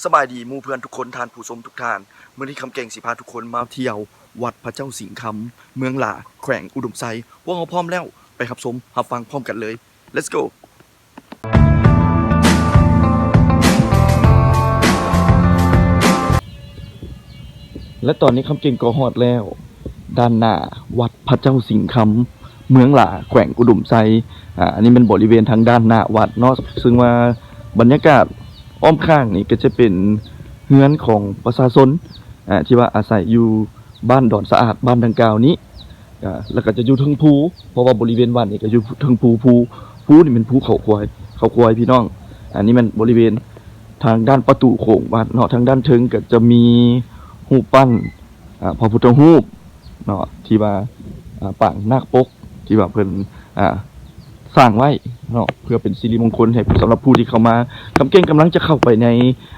ສະບາຍດີໝູ່ເພື່ອນທຸກຄົນ ທ່ານຜູ້ຊົມທຸກທ່ານ. ມື້ນີ້ຄຳເກັ່ງຊິພາທຸກຄົນມາທ່ຽວວັດພະເຈົ້າສິງຄຳ ເມືອງຫຼາ ແຂວງອຸດົມໄຊ. ພວກເຮົາພ້ອມແລ້ວ ໄປຮັບຊົມຮັບຟັງພ້ອມກັນເລີຍ. Let's go. ແລະ ຕອນນີ້ຄຳເກັ່ງກໍຮອດແລ້ວ ດ້ານໜ້າວັດພະເຈົ້າສິງຄຳ ເມືອງຫຼາ ແຂວງອຸດົມໄຊ. ອາ ອັນນີ້ແມ່ນບໍລິເວນທາງດ້ານໜ້າວັດເນາະ, ເຊິ່ງວ່າບັນຍາກາດອ້ອມຂ້າງນີ້ກໍຈະເປັນເຮືອນຂອງປະຊາຊົນ ອາ ທີ່ວ່າອາໄສຢູ່ບ້ານດອນສະອາດ ບ້ານດັ່ງກ່າວນີ້. ອາ ແລ້ວກໍຈະຢູ່ເທິງພູ ເພາະວ່າບໍລິເວນວັດນີ້ກໍຢູ່ເທິງພູ ພູ ພູນີ້ແມ່ນພູເຂົາຄວາຍ ເຂົາຄວາຍ ພີ່ນ້ອງ. ອັນນີ້ແມ່ນບໍລິເວນທາງດ້ານປະຕູໂຂງວັດເນາະ, ທາງດ້ານເທິງກໍຈະມີຮູບປັ້ນ ອາ ພະພຸດທະຮູບເນາະ ທີ່ວ່າ ອາ ປາງນາກປົກ ທີ່ວ່າເພິ່ນ ອາ ສ້າງໄວ້ເນາະ ເພື່ອເປັນສິລິມົງຄົນໃຫ້ສຳລັບຜູ້ທີ່ເຂົ້າມາ. ຄຳເກັ່ງກຳລັງຈະເຂົ້າໄປໃນ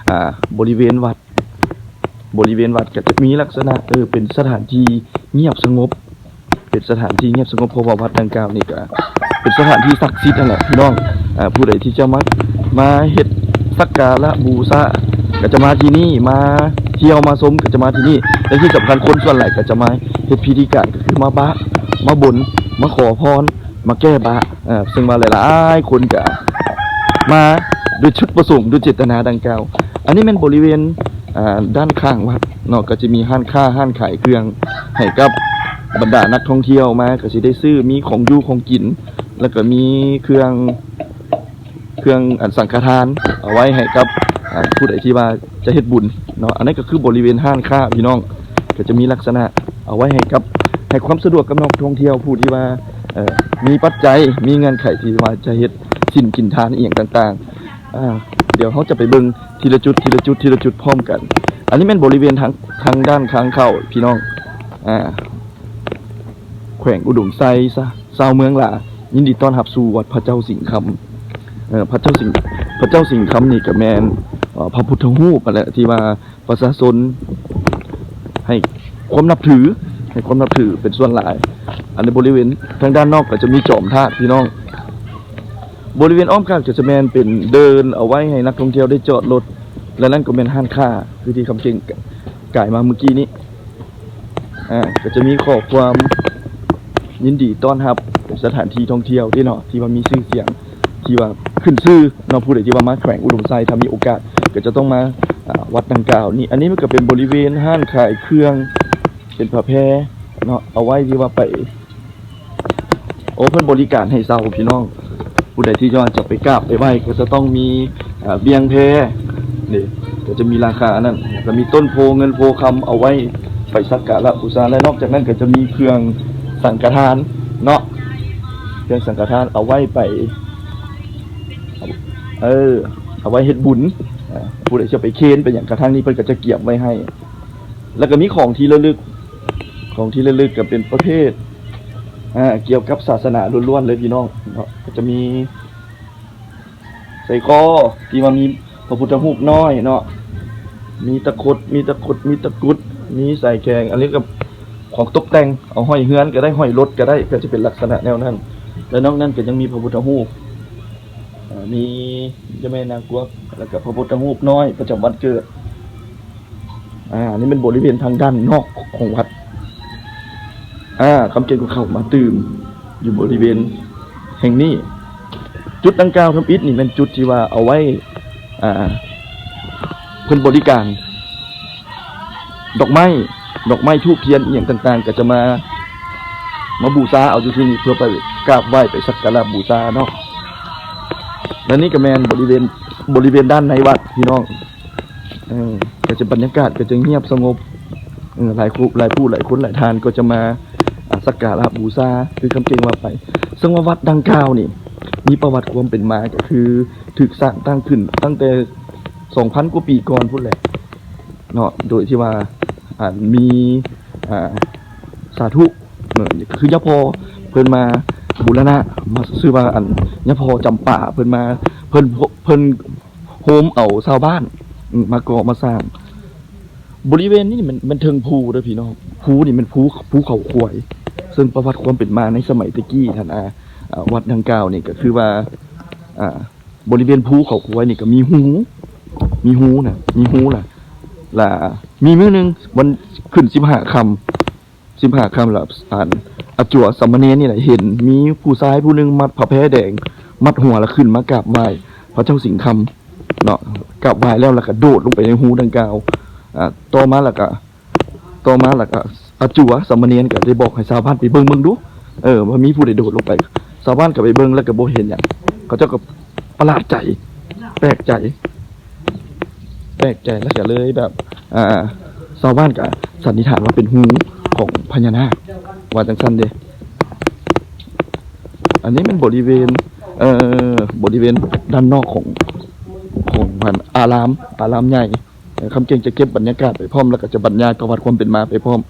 ອາ ບໍລິເວນວັດ. ບໍລິເວນວັດກໍຈະມີລັກສະນະ ເອີ ເປັນສະຖານທີ່ງຽບສະຫງົບ ເປັນສະຖານທີ່ງຽບສະຫງົບ ເພາະວ່າວັດດັ່ງກ່າວນີ້ກໍເປັນສະຖານທີ່ສັກສິດນັ້ນແຫຼະພີ່ນ້ອງ. ອາ ຜູ້ໃດທີ່ຈະມາ ມາເຮັດສັກກາລະບູຊາກໍຈະມາທີ່ນີ້ ມາທ່ຽວມາຊົມກໍຈະມາທີ່ນີ້ ແລະ ທີ່ສຳຄັນຄົນສ່ວນຫຼາຍກໍຈະມາເຮັດພິທີການ ກໍຄືມາບະ ມາບົນ ມາຂໍພອນ ມາແກ້ບາບ ເຊິ່ງວ່າຫຼາຍໆຄົນກະມາດ້ວຍຈຸດປະສົງ ດ້ວຍເຈດຕະນາດັ່ງກ່າວ. ອັນນີ້ແມ່ນບໍລິເວນ ອາ ດ້ານຂ້າງວັດເນາະ, ກໍຈະມີຮ້ານຄ້າ ຮ້ານຂາຍເຄື່ອງໃຫ້ກັບບັນດານັກທ່ອງທ່ຽວມາ ກໍຊິໄດ້ຊື້ ມີຂອງຢູ່ຂອງກິນ ແລ້ວກໍມີເຄື່ອງ ເຄື່ອງອັນສັງຄະທານ ເອົາໄວ້ໃຫ້ກັບ ອາ ຜູ້ໃດທີ່ວ່າຈະເຮັດບຸນເນາະ. ອັນນັ້ນກໍຄືບໍລິເວນຮ້ານຄ້າພີ່ນ້ອງ, ກໍຈະມີລັກສະນະເອົາໄວ້ໃຫ້ກັບ ໃຫ້ຄວາມສະດວກກັບນັກທ່ອງທ່ຽວຜູ້ທີ່ວ່າ ເອີ ມີປັດໄຈ ມີເງື່ອນໄຂທີ່ວ່າຈະເຮັດສິນກິນທານອີ່ຫຍັງຕ່າງໆ. ອາ ດຽວເຮົາຈະໄປເບິ່ງທີລະຈຸດ ທີລະຈຸດ ທີລະຈຸດພ້ອມກັນ. ອັນນີ້ແມ່ນບໍລິເວນທາງ ທາງດ້ານທາງເຂົ້າພີ່ນ້ອງ ອາ ແຂວງອຸດົມໄຊ ຊາວເມືອງຫຼາ ຍິນດີຕ້ອນຮັບສູ່ວັດພະເຈົ້າສິງຄຳ. ເອີ ພະເຈົ້າສິງ ພະເຈົ້າສິງຄຳນີ້ກໍແມ່ນ ເອີ ພະພຸດທະຮູບຫັ້ນແຫຼະ ທີ່ວ່າປະຊາຊົນໃຫ້ຄວາມນັບຖື ໃຫ້ຄວາມນັບຖືເປັນສ່ວນຫຼາຍ. ອັນໃນບໍລິເວນທາງດ້ານນອກກໍຈະມີຈອມທາດພີ່ນ້ອງ. ບໍລິເວນອ້ອມຂ້າງກໍຈະແມ່ນເປັນເດີ່ນເອົາໄວ້ໃຫ້ນັກທ່ອງທ່ຽວໄດ້ຈອດລົດ ແລະ ນັ້ນກໍແມ່ນຮ້ານຄ້າ ຄືທີ່ຄຳເກັ່ງກາຍມາມື້ກີ້ນີ້. ອາ ກໍຈະມີຂໍ້ຄວາມຍິນດີຕ້ອນຮັບ ເປັນສະຖານທີ່ທ່ອງທ່ຽວເດ້ເນາະ ທີ່ວ່າມີຊື່ສຽງ ທີ່ວ່າຂຶ້ນຊື່ເນາະ. ຜູ້ໃດທີ່ວ່າມາແຂວງອຸດົມໄຊ ຖ້າມີໂອກາດກໍຈະຕ້ອງມາ ອາ ວັດດັ່ງກ່າວນີ້. ອັນນີ້ມັນກໍເປັນບໍລິເວນຮ້ານຂາຍເຄື່ອງ ເປັນຜ້າແພເນາະ ເອົາໄວ້ທີ່ວ່າໄປ ໂອ້ ເພິ່ນບໍລິການໃຫ້ເຊົ່າພີ່ນ້ອງ. ຜູ້ໃດທີ່ວ່າຈະໄປກາບໄປໄຫວ້ກໍຈະຕ້ອງມີ ເອີ ບ່ຽງແພ ນີ້ ກໍຈະມີລາຄາອັນນັ້ນ ແລ້ວກໍມີຕົ້ນໂພເງິນໂພຄຳ ເອົາໄວ້ໄປສັກກາລະບູຊາ. ແລະ ນອກຈາກນັ້ນກໍຈະມີເຄື່ອງສັງຄະທານເນາະ ເຄື່ອງສັງຄະທານເອົາໄວ້ໄປ ເອີ ເອົາໄວ້ເຮັດບຸນ. ອາ ຜູ້ໃດຈະໄປເຄນໄປຫຍັງ ກະທາງນີ້ເພິ່ນກໍຈະກຽມໄວ້ໃຫ້. ແລ້ວກໍມີຂອງທີ່ລະລຶກ ຂອງທີ່ລະລຶກກໍເປັນປະເພດ ອາ ກ່ຽວກັບສາສະໜາລ້ວນໆເລີຍພີ່ນ້ອງເນາະ. ກໍຈະມີໄສ້ຄໍທີ່ວ່າມີພະພຸດທະຮູບນ້ອຍເນາະ ມີຕະຂົດ ມີຕະຂົດ ມີຕະກຸດ ມີສາຍແຂງ. ອັນນີ້ກໍຂອງຕົກແຕ່ງ ເອົາຫ້ອຍເຮືອນກໍໄດ້ ຫ້ອຍລົດກໍໄດ້ ກໍຈະເປັນລັກສະນະແນວນັ້ນ. ແລະ ນອກນັ້ນກໍຍັງມີພະພຸດທະຮູບ ເອີ ມີເຈົ້າແມ່ນາງກວັກ ແລ້ວກໍພະພຸດທະຮູບນ້ອຍປະຈຳວັນເກີດ. ອາ ນີ້ແມ່ນບໍລິເວນທາງດ້ານນອກຂອງວັດ. ອາ ຄຳເກັ່ງກໍເຂົ້າມາຕື່ມຢູ່ບໍລິເວນແຫ່ງນີ້. ຈຸດດັ່ງກ່າວທຳອິດນີ້ແມ່ນຈຸດທີ່ວ່າເອົາໄວ້ ອາ ເພິ່ນບໍລິການ ດອກໄມ້ ດອກໄມ້ ທູບທຽນ ອີ່ຫຍັງຕ່າງໆ ກໍຈະມາ ມາບູຊາເອົາຢູ່ທີ່ນີ້ ເພື່ອໄປກາບໄຫວ້ ໄປສັກກາລະບູຊາເນາະ. ແລະ ນີ້ກໍແມ່ນບໍລິເວນ ບໍລິເວນດ້ານໃນວັດພີ່ນ້ອງ. ເອີ ກໍຈະບັນຍາກາດກໍຈະງຽບສະຫງົບ. ເອີ ຫຼາຍຄູ່ ຫຼາຍຜູ້ ຫຼາຍຄົນ ຫຼາຍທ່ານກໍຈະມາ ອາ ສັກກາລະບູຊາ ຄືຄຳເກັ່ງວ່າໄປ. ເຊິ່ງວ່າວັດດັ່ງກ່າວນີ້ ມີປະຫວັດຄວາມເປັນມາ ກໍຄືຖືກສ້າງຕັ້ງຂຶ້ນຕັ້ງແຕ່ ສອງພັນກວ່າປີກ່ອນພຸ້ນແຫຼະເນາະ, ໂດຍທີ່ວ່າ ອັນ ມີ ອາ ສາທຸ ເອີ ຄືຍາພໍ່ເພິ່ນມາບູລະນະ ມາ ຊື່ວ່າ ອັນ ຍາພໍ່ຈຳປາ ເພິ່ນມາ ເພິ່ນ ເພິ່ນໂຮມເອົາຊາວບ້ານ ອາ ມາກໍ່ມາສ້າງ. ບໍລິເວນນີ້ແມ່ນ ແມ່ນເທິງພູເດີພີ່ນ້ອງ, ພູນີ້ແມ່ນພູ ພູເຂົາຄວາຍ, ເຊິ່ງປະຫວັດຄວາມເປັນມາໃນສະໄໝແຕ່ກີ້ຫັ້ນ ອາ ອາ ວັດດັ່ງກ່າວນີ້ກໍຄືວ່າ ອາ ບໍລິເວນພູເຂົາຄວາຍນີ້ກໍມີຮູ ມີຮູນະ ມີຮູລະ ລະມີມື້ໜຶ່ງ ວັນຂຶ້ນສິບຫ້າຄ່ຳ ສິບຫ້າຄ່ຳລະ ອັນ ອາຈົວສາມະເນນນີ້ລະ ເຫັນມີຜູ້ຊາຍຜູ້ໜຶ່ງມັດຜ້າແພແດງ ມັດຫົວລະຂຶ້ນມາກາບໄຫວ້ພະເຈົ້າສິງຄຳເນາະ ກາບໄຫວ້ແລ້ວລະກະໂດດລົງໄປໃນຮູດັ່ງກ່າວ ອາ ຕໍ່ມາລະກະ ຕໍ່ມາລະກະອາຈົວສາມະເນນກະໄດ້ບອກໃຫ້ຊາວບ້ານໄປເບິ່ງເບິ່ງດູ ເອີ ວ່າມີຜູ້ໃດໂດດລົງໄປ ຊາວບ້ານກະໄປເບິ່ງລະກະບໍ່ເຫັນຫຍັງ ເຂົາເຈົ້າກະປະຫຼາດໃຈ ແປກໃຈ ແປກໃຈລະກະເລີຍແບບ ອາ ຊາວບ້ານກະສັນນິຖານວ່າເປັນຮູຂອງພະຍານາກ ວ່າຈັ່ງຊັ້ນເດ. ອັນນີ້ແມ່ນບໍລິເວນ ເອີ ບໍລິເວນດ້ານນອກຂອງ ຂອງ ຂອງອາລາມ ອາລາມໃຫຍ່. ຄຳເກັ່ງຈະເກັບບັນຍາກາດໄປພ້ອມ ແລ້ວກໍຈະບັນຍາຍປະຫວັດຄວາມເປັນມາໄປພ້ອມ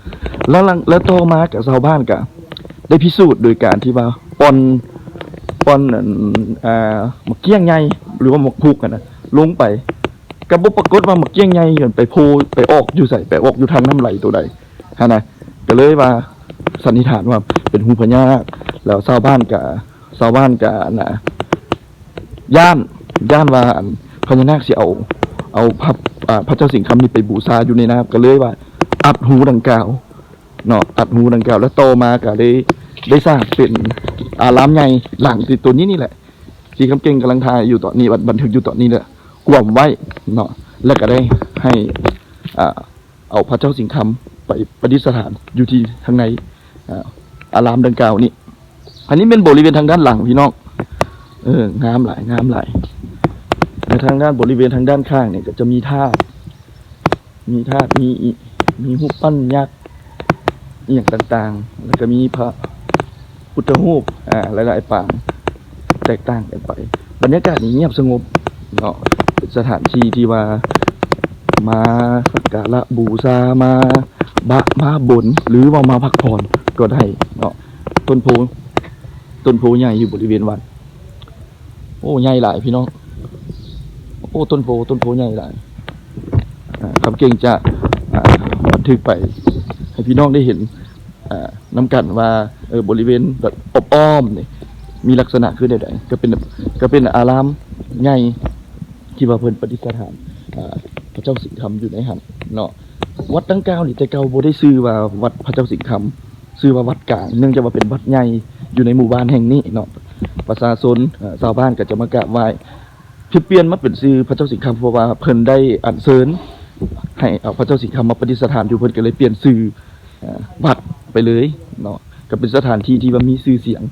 ແລ້ວ ແລ້ວຕໍ່ມາກະຊາວບ້ານກະໄດ້ພິສູດໂດຍການທີ່ວ່າປ່ອນ ປ່ອນ ອັນ ອ່າ ໝາກກ້ຽງໃຫຍ່ ຫຼືວ່າໝາກພຸກຫັ້ນນະ ລົງໄປ ກະບໍ່ປາກົດວ່າໝາກກ້ຽງໃຫຍ່ຫັ້ນໄປໂພ ໄປອອກຢູ່ໃສ ໄປອອກຢູ່ທາງນ້ຳໄຫຼໂຕໃດຫັ້ນນະ ກະເລີຍວ່າສັນນິຖານວ່າເປັນຮູພະຍານາກ ແລ້ວຊາວບ້ານກະ ຊາວບ້ານກະ ອັນນະ ຢ້ານ ຢ້ານວ່າ ອັນ ພະຍານາກຊິເອົາ ເອົາພະ ອາ ພະເຈົ້າສິງຄຳນີ້ໄປບູຊາຢູ່ໃນນ້ຳ ກະເລີຍວ່າອັດຮູດັ່ງກ່າວເນາະ ອັດຮູດັ່ງກ່າວ ແລ້ວຕໍ່ມາກະໄດ້ ໄດ້ສ້າງເປັນອາລາມໃຫຍ່ຫຼັງທີ່ໂຕນີ້ນີ້ແຫຼະ ທີ່ຄຳເກັ່ງກຳລັງຖ່າຍຢູ່ຕອນນີ້ ບັນ ບັນທຶກຢູ່ຕອນນີ້ແຫຼະ ກວມໄວ້ເນາະ ແລ້ວກະໄດ້ໃຫ້ ອາ ເອົາພະເຈົ້າສິງຄຳໄປປະດິດສະຖານຢູ່ທີ່ທາງໃນ ອາ ອາລາມດັ່ງກ່າວນີ້. ອັນນີ້ແມ່ນບໍລິເວນທາງດ້ານຫຼັງພີ່ນ້ອງ ເອີ ງາມຫຼາຍ ງາມຫຼາຍ ແລະ ທາງດ້ານບໍລິເວນທາງດ້ານຂ້າງນີ້ກະຈະມີທາດ ມີທາດ ມີ ມີຮູບປັ້ນຍັກອີ່ຫຍັງຕ່າງໆ ແລ້ວກະມີພະ ພຸດທະຮູບ ອາ ຫຼາຍໆປາງແຕກຕ່າງກັນໄປ. ບັນຍາກາດນີ້ງຽບສະຫງົບເນາະ ເປັນສະຖານທີ່ທີ່ວ່າມາສັກກາລະບູຊາ ມາບະ ມາບົນ ຫຼືວ່າມາພັກຜ່ອນກໍໄດ້ເນາະ. ຕົ້ນໂພ ຕົ້ນໂພໃຫຍ່ຢູ່ບໍລິເວນວັດ ໂອ້ ໃຫຍ່ຫຼາຍພີ່ນ້ອງ ໂອ້ ຕົ້ນໂພ ຕົ້ນໂພໃຫຍ່ຫຼາຍ. ອາ ຄຳເກັ່ງຈະ ອາ ບັນທຶກໄປໃຫ້ພີ່ນ້ອງໄດ້ເຫັນ ອາ ນຳກັນວ່າ ເອີ ບໍລິເວນແບບອ້ອມໆນີ້ມີລັກສະນະຄືແນວໃດ ກະເປັນ ກະເປັນອາລາມໃຫຍ່ທີ່ວ່າເພິ່ນປະດິດສະຖານ ອາ ພະເຈົ້າສິງຄຳຢູ່ໃນຫັ້ນເນາະ. ວັດດັ່ງກ່າວນີ້ແຕ່ເກົ່າບໍ່ໄດ້ຊື່ວ່າວັດພະເຈົ້າສິງຄຳ ຊື່ວ່າວັດກາງ ເນື່ອງຈາກວ່າເປັນວັດໃຫຍ່ຢູ່ໃນໝູ່ບ້ານແຫ່ງນີ້ເນາະ ປະຊາຊົນ ເອີ ຊາວບ້ານກະຈະມາກາບໄຫວ້ ຖືກປ່ຽນມາເປັນຊື່ພະເຈົ້າສິງຄຳ ເພາະວ່າເພິ່ນໄດ້ອັນເຊີນໃຫ້ເອົາພະເຈົ້າສິງຄຳມາປະດິດສະຖານຢູ່ ເພິ່ນກະເລີຍປ່ຽນຊື່ ເອີ ວັດໄປເລີຍເນາະ ກະເປັນສະຖານທີ່ທີ່ວ່າມີຊື່ສຽງ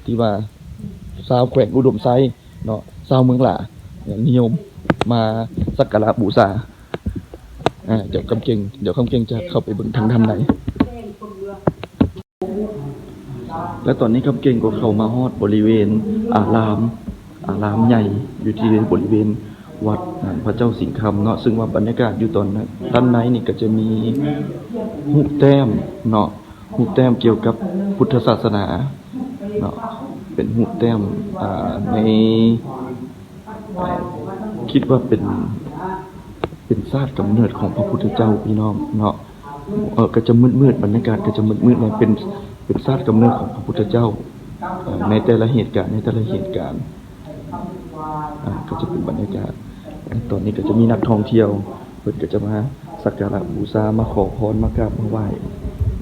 ທີ່ວ່າຊາວແຂວງອຸດົມໄຊເນາະ ຊາວເມືອງຫຼານິຍົມມາສັກກາລະບູຊາ. ອາ ດຽວຄຳເກັ່ງ ດຽວຄຳເກັ່ງຈະເຂົ້າໄປເບິ່ງທາງດ້ານໃນ. ແລະ ຕອນນີ້ຄຳເກັ່ງກໍເຂົ້າມາຮອດບໍລິເວນອາລາມ ອາລາມໃຫຍ່ຢູ່ທີ່ບໍລິເວນວັດ ອາ ພະເຈົ້າສິງຄຳເນາະ ເຊິ່ງວ່າບັນຍາກາດຢູ່ຕອນດ້ານໃນນີ້ກະຈະມີຮູບແຕ້ມເນາະ ຮູບແຕ້ມກ່ຽວກັບພຸດທະສາສະໜາເນາະ ເປັນຮູບແຕ້ມ ອາ ໃນ ຄິດວ່າເປັນ ເປັນຊາດກຳເນີດຂອງພະພຸດທະເຈົ້າພີ່ນ້ອງເນາະ. ເອີ ກະຈະມືດໆ ບັນຍາກາດກະຈະມືດໆ ເປັນ ເປັນຊາດກຳເນີດຂອງພະພຸດທະເຈົ້າ ເອີ ໃນແຕ່ລະເຫດການ ໃນແຕ່ລະເຫດການ ອາ ກະຈະເປັນບັນຍາກາດ. ຕອນນີ້ກະຈະມີນັກທ່ອງທ່ຽວ ເພິ່ນກະຈະມາສັກກາລະບູຊາ ມາຂໍພອນ ມາກາບມາໄຫວ້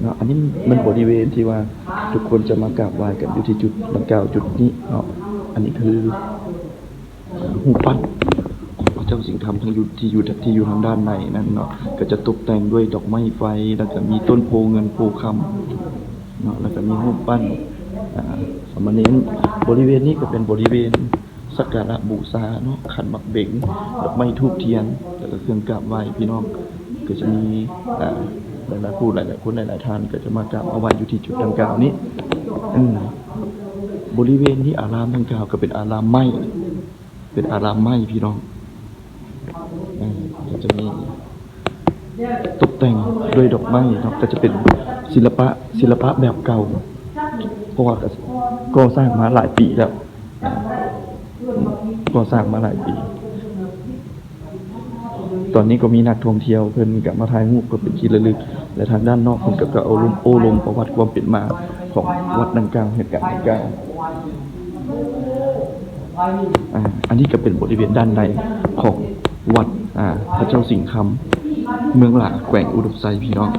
ເນາະ. ອັນນີ້ແມ່ນບໍລິເວນທີ່ວ່າທຸກຄົນຈະມາກາບໄຫວ້ກັນຢູ່ທີ່ຈຸດດັ່ງກ່າວຈຸດນີ້ເນາະ. ອັນນີ້ຄື ຮູບປັ້ນຂອງພະເຈົ້າສິງຄຳ ທັງຢູ່ ທີ່ຢູ່ ທີ່ຢູ່ທາງດ້ານໃນນັ້ນເນາະ ກະຈະຕົບແຕ່ງດ້ວຍດອກໄມ້ໄຟ ແລ້ວກະມີຕົ້ນໂພເງິນໂພຄຳເນາະ ແລ້ວກະມີຮູບປັ້ນ ອາ ສາມະເນນ. ບໍລິເວນນີ້ກະເປັນບໍລິເວນສັກກາລະບູຊາເນາະ ຂັນໝາກເບັງ ດອກໄມ້ທູບທຽນ ແລ້ວກະເຄື່ອງກາບໄຫວ້ພີ່ນ້ອງ. ກະຈະມີ ອາ ຫຼາຍໆຜູ້ ຫຼາຍໆຄົນ ຫຼາຍໆທ່ານກະຈະມາກາບມາໄຫວ້ຢູ່ທີ່ຈຸດດັ່ງກ່າວນີ້. ອືມ ບໍລິເວນທີ່ອາລາມດັ່ງກ່າວກະເປັນອາລາມໄມ້ ເປັນອາລາມໄມ້ພີ່ນ້ອງ ເອີ ກະຈະມີຕົບແຕ່ງດ້ວຍດອກໄມ້ເນາະ ກະຈະເປັນສິລະປະ ສິລະປະແບບເກົ່າ ເພາະວ່າກະກໍ່ສ້າງມາຫຼາຍປີແລ້ວ ກໍ່ສ້າງມາຫຼາຍປີ. ຕອນນີ້ກໍມີນັກທ່ອງທ່ຽວເພິ່ນກະມາຖ່າຍຮູບເພື່ອເປັນທີ່ລະລຶກ ແລະ ທາງດ້ານນອກເພິ່ນກະ ກະໂອ້ລົມ ໂອ້ລົມປະຫວັດຄວາມເປັນມາຂອງວັດດັ່ງກ່າວ ເຫດການດັ່ງກ່າວ. ອາ ອັນນີ້ກະເປັນບໍລິເວນດ້ານໃນຂອງ ວັດ ອ່າ ພະເຈົ້າສິງຄຳ ເມືອງຫຼາ ແຂວງອຸດົມໄຊ ພີ່ນ້ອງ.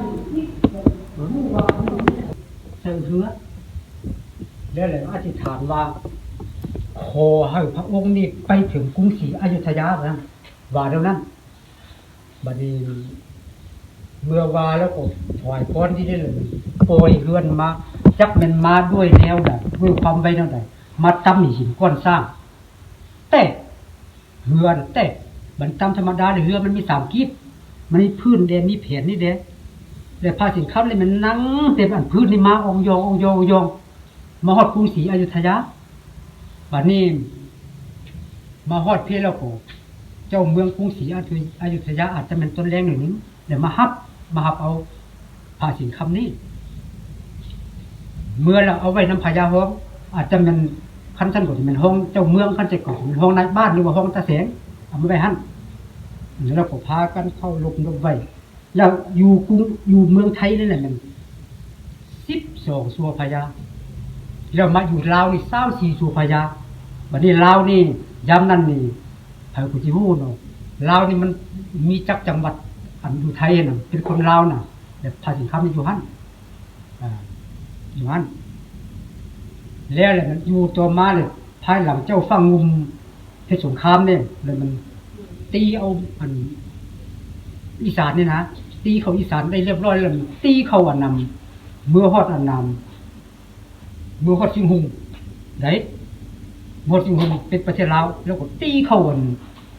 ໃສ່ເຮືອ ແລ້ວ ແລ້ວອະທິດຖານວ່າ ຂໍໃຫ້ພະອົງນີ້ໄປເຖິງກຸງສີອະຍຸດທະຍາ ວ່າຊັ້ນ ວ່າແນວນັ້ນ. ບັດນີ້ເມື່ອວ່າແລ້ວກໍຖວາຍພອນທີ່ໄດ້ເລີຍ ປ່ອຍເຮືອນມາ ຈັກແມ່ນມາດ້ວຍແນວໃດ ດ້ວຍຄວາມໄວແນວໃດ ມາຕຳໃຫ້ຫີນກ້ອນຊ້າງແຕກ ເຮືອນແຕກ. ບັດຕາມທຳມະດາເຮືອມັນມີສາມກີບ ມັນມີພື້ນແດ່ ມີແຜ່ນນີ້ແດ່ ແລະ ພະສິງຄຳນີ້ມັນນັ່ງແຕ່ອັນພື້ນນີ້ມາອອງຢອງ ອອງຢອງ ອອງຢອງ ມາຮອດກຸງສີອະຍຸດທະຍາ. ບັດນີ້ມາຮອດພີ້ແລ້ວກໍ ເຈົ້າເມືອງກຸງສີອະຍຸ ອະຍຸດທະຍາອາດຈະແມ່ນຕົ້ນແຮງໜ້ອຍໜຶ່ງ ແລ້ວມາຮັບ ມາຮັບເອົາພະສິງຄຳນີ້ ເມືອແລ້ວເອົາໄວ້ນຳພະຍາຮອງ ອາດຈະແມ່ນ ຄັນຊັ້ນກໍຊິແມ່ນຮອງເຈົ້າເມືອງ ຄັນຊັ້ນກໍຊິແມ່ນຮອງນາຍບ້ານ ຫຼືວ່າຮອງຕາແສງ ເອົາມາໄວ້ຫັ້ນ. ແລ້ວກໍພາກັນເຄົາລົບນົບໄຫວ້ ແລ້ວຢູ່ກຸງ ຢູ່ເມືອງໄທນີ້ແຫຼະແມ່ນສິບສອງຊົ່ວພະຍາ ແລ້ວມາຢູ່ລາວນີ້ຊາວສີ່ຊົ່ວພະຍາ. ບັດນີ້ລາວນີ້ ຍາມນັ້ນນີ້ ໃຜກໍຊິຮູ້ເນາະ ລາວນີ້ມັນມີຈັກຈັງຫວັດ ອັນຢູ່ໄທຫັ້ນນະ ເປັນຄົນລາວນະ ແລະ ພະສິງຄຳນີ້ຢູ່ຫັ້ນ ອ່າ ຢູ່ຫັ້ນ. ແລ້ວ ແລ້ວມັນຢູ່ຕໍ່ມາເລີຍ ພາຍຫຼັງເຈົ້າຟ້າງຸ່ມ ເຮັດສົງຄາມເດ້ ແລ້ວມັນຕີເອົາອັນອີສານນີ້ນະ ຕີເຂົ້າອີສານໄດ້ລຽບຮ້ອຍແລ້ວ ມັນຕີເຂົ້າອັນນຳ ເມືອຮອດອັນນຳ ເມືອຮອດຊິງຫຸງໄດ້ ເມືອຮອດຊິງຫຸງເປັນປະເທດລາວ ແລ້ວກໍຕີເຂົ້າອັນ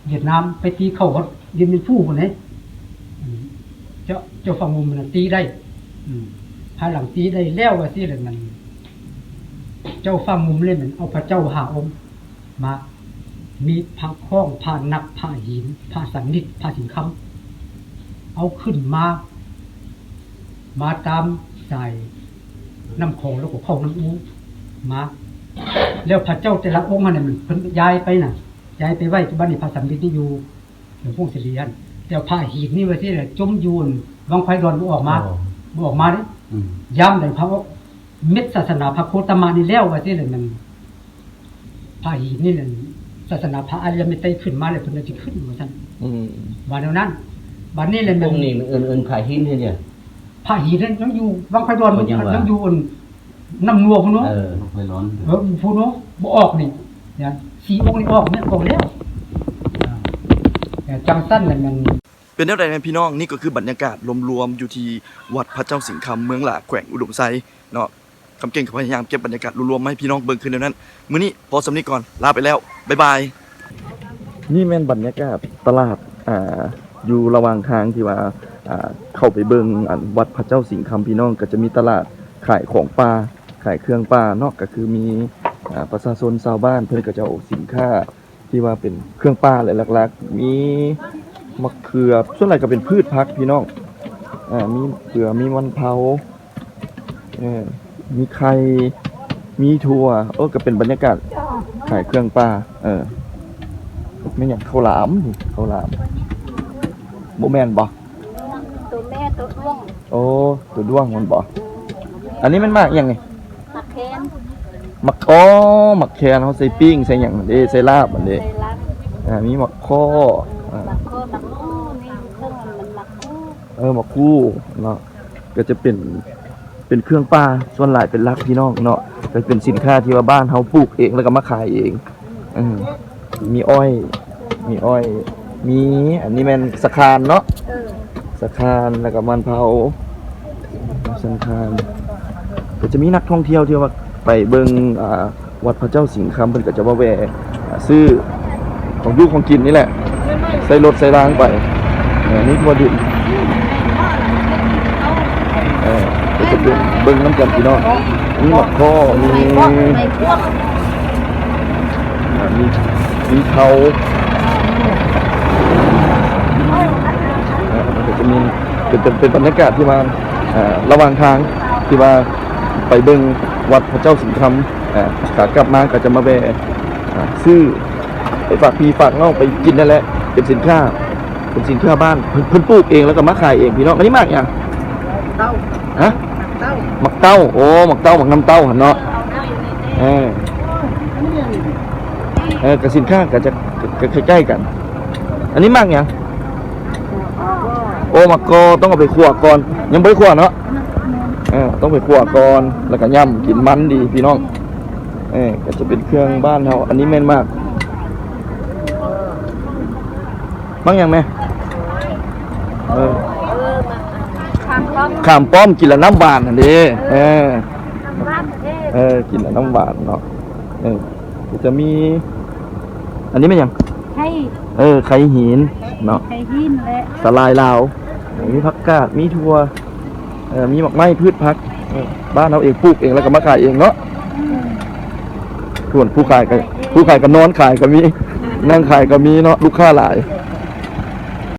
ຫວຽດນາມ ໄປຕີເຂົ້າຮອດວຽງຈັນພູພຸ້ນເດ້. ເຈົ້າ ເຈົ້າຟ້າງຸ່ມນະຕີໄດ້ ອືມ ພາຍຫຼັງຕີໄດ້ແລ້ວວ່າຊີ້ແຫຼະ ມັນ ເຈົ້າຟ້າງຸ່ມເລີຍ ມັນເອົາພະເຈົ້າຫ້າອົງ ມາ ມີພະຄ້ອງ ພະໜັກ ພະຫີນ ພະສັງລິດ ພະສິງຄຳ ເອົາຂຶ້ນມາ ມາຕາມສາຍນ້ຳຂອງ ແລ້ວກໍເຂົ້ານ້ຳອູມາ ແລ້ວພະເຈົ້າແຕ່ລະອົງຫັ້ນນະ ເພິ່ນຍ້າຍໄປນະ ຍ້າຍໄປໄວ້ ປັດຈຸບັນນີ້ພະສັງລິດນີ້ຢູ່ ຫຼວງພົງສະລີຫັ້ນ ແຕ່ພະຫີນນີ້ວ່າຊີ້ແຫຼະ ຈົມຢູ່ວັງໄພດອນ ບໍ່ອອກມາ ອໍ ບໍ່ອອກມາເດ້ ອືມ ຍາມໃດພະ ເມັດສາສະໜາພະໂຄຕະມະນີ້ແລ້ວວ່າຊີ້ແຫຼະ ມັນ ພະຫີນນີ້ແຫຼະ ສາສະໜາພະອະລິຍະເມດໄຕຂຶ້ນມາແລ້ວ ເພິ່ນກໍຊິຂຶ້ນວ່າຊັ້ນ ອືມ ວ່າແນວນັ້ນ. ບັດນີ້ແຫຼະ ອົງນີ້ມັນເອີ້ນ ເອີ້ນພະຫີນເດ ພະຫີນນັ້ນຍັງຢູ່ວັງໄພດອນ ເພິ່ນຍັງວ່າ ຍັງຢູ່ອັນນ້ຳນົວພຸ້ນເນາະ ເອີ ໄພດອນ ເອີ ພຸ້ນເນາະ ບໍ່ອອກນີ້ ສີ່ອົງນີ້ອອກ ຍັງອອກແລ້ວ ອ່າ ຈັ່ງຊັ້ນແຫຼະ ມັນ ເປັນແນວໃດແດ່ພີ່ນ້ອງ? ນີ້ກໍຄືບັນຍາກາດລວມໆຢູ່ທີ່ວັດພະເຈົ້າສິງຄຳ ເມືອງຫຼາ ແຂວງອຸດົມໄຊເນາະ. ຄຳເກັ່ງກໍພະຍາຍາມເກັບບັນຍາກາດລວມໆມາໃຫ້ພີ່ນ້ອງເບິ່ງຄືແນວນັ້ນ. ມື້ນີ້ພໍສ່ຳນີ້ກ່ອນ ລາໄປແລ້ວ ບາຍບາຍ. ນີ້ແມ່ນບັນຍາກາດຕະຫຼາດ ອ່າ ຢູ່ລະຫວ່າງທາງທີ່ວ່າ ອ່າ ເຂົ້າໄປເບິ່ງ ອັນ ວັດພະເຈົ້າສິງຄຳ ພີ່ນ້ອງ ກໍຈະມີຕະຫຼາດຂາຍຂອງປ່າ ຂາຍເຄື່ອງປ່າເນາະ ກໍຄືມີ ອ່າ ປະຊາຊົນຊາວບ້ານເພິ່ນກໍຈະເອົາສິນຄ້າ ທີ່ວ່າເປັນເຄື່ອງປ່າແຫຼະ ຫຼັກໆ ມີໝາກເຂືອ ສ່ວນຫຼາຍກໍເປັນພືດຜັກພີ່ນ້ອງ ອ່າ ມີໝາກເຂືອ ມີມັນເຜົາ ເອີ ມີໄຂ່ ມີຖົ່ວ ເອີ ກໍເປັນບັນຍາກາດຂາຍເຄື່ອງປ່າ ເອີ ແມ່ນຫຍັງ ເຂົ້າຫຼາມ ເຂົ້າຫຼາມ ບໍ່ແມ່ນບໍ່? ໂຕແມ່ ໂຕດ້ວງ ໂອ້ ໂຕດ້ວງມັນບໍ່? ອັນນີ້ແມ່ນໝາກຫຍັງນີ້? ໝາກແຄນ ໝາກ ອໍ ໝາກແຄນ ເຮົາໃສ່ປີ້ງໃສ່ຫຍັງເດ້ ໃສ່ລາບຫັ້ນເດ້ ໃສ່ລາບ ອ່າ ມີໝາກຄໍ້ ເອີ ອ່າ ໝາກຄໍ້ ໝາກຄູ່ ນີ້ຢູ່ເທິງ ມັນໝາກຄູ່ ເອີ ໝາກຄູ່ເນາະ ກໍຈະເປັນ ເປັນເຄື່ອງປ່າ ສ່ວນຫຼາຍເປັນຫຼັກ ພີ່ນ້ອງເນາະ ກໍເປັນສິນຄ້າທີ່ວ່າບ້ານເຮົາປູກເອງ ແລ້ວກໍມາຂາຍເອງ ເອີ ມີອ້ອຍ ມີອ້ອຍ ມີ ອັນນີ້ແມ່ນສະຄານເນາະ ເອີ ສະຄານ ແລ້ວກໍມັນເຜົາ ສະຄານ ກໍຈະມີນັກທ່ອງທ່ຽວທີ່ວ່າໄປເບິ່ງ ອ່າ ວັດພະເຈົ້າສິງຄຳ ເພິ່ນກໍຈະມາແວ່ ອ່າ ຊື້ຂອງຢູ່ຂອງກິນນີ້ແຫຼະ ໃສ່ລົດໃສ່ລາງໄປ ເອີ ມີທົ່ວດິນ ເອີ ກໍຈະເບິ່ງ ເບິ່ງນຳກັນ ພີ່ນ້ອງ ມີໝາກຄໍ້ ມີ ອ່າ ມີ ມີເທົາ ອ່າ ກໍຈະມີ ເປັນ ເປັນ ເປັນບັນຍາກາດທີ່ວ່າ ອ່າ ລະຫວ່າງທາງທີ່ວ່າໄປເບິ່ງວັດພະເຈົ້າສິງຄຳ ອ່າ ຂາກັບມາກໍຈະມາແວ່ ອ່າ ຊື້ໄປຝາກພີ່ຝາກນ້ອງໄປກິນນັ້ນແຫຼະ ເປັນສິນຄ້າ ເປັນສິນຄ້າບ້ານ ເພິ່ນ ເພິ່ນປູກເອງ ແລ້ວກໍມາຂາຍເອງ ພີ່ນ້ອງ. ອັນນີ້ໝາກຫຍັງ? ເຕົ້າ ຮະ? ເຕົ້າ ໝາກເຕົ້າ ໂອ້ ໝາກເຕົ້າ ໝາກນ້ຳເຕົ້າຫັ້ນເນາະ ເອີ ເອີ ກໍສິນຄ້າກໍຈະ ກໍໃກ້ໆກັນ ອັນນີ້ໝາກຫຍັງ? ໂອ້ ໝາກກໍຕ້ອງເອົາໄປຂົ້ວກ່ອນ ຍັງບໍ່ໄດ້ຂົ້ວເນາະ. ເອີ ຕ້ອງໄປຂົ້ວກ່ອນ ແລ້ວກໍຫຍ້ຳກິນ ມັນດີພີ່ນ້ອງ. ເອີ ກໍຈະເປັນເຄື່ອງບ້ານເຮົາ. ອັນນີ້ແມ່ນໝາກ ໝາກຫຍັງແມ່? ເອີ ຂາມປ້ອມ ຂາມປ້ອມ ກິນແລ້ວນ້ຳຫວານຫັ້ນເດ້. ເອີ ເອີ ກິນແລ້ວນ້ຳຫວານເນາະ. ເອີ ກໍຈະມີ ອັນນີ້ແມ່ນຫຍັງ? ໄຂ່ ເອີ ໄຂ່ຫີນເນາະ ໄຂ່ຫີນແຫຼະ ສາຫຼ່າຍລາວ ມີຜັກກາດ ມີຖົ່ວ ເອີ ມີໝາກໄມ້ ພືດຜັກ ເອີ ບ້ານເຮົາເອງ ປູກເອງ ແລ້ວກໍມາຂາຍເອງເນາະ. ອືມ ສ່ວນຜູ້ຂາຍກໍ ຜູ້ຂາຍກໍນອນຂາຍກໍມີ ນັ່ງຂາຍກໍມີເນາະ ລູກຄ້າຫຼາຍ.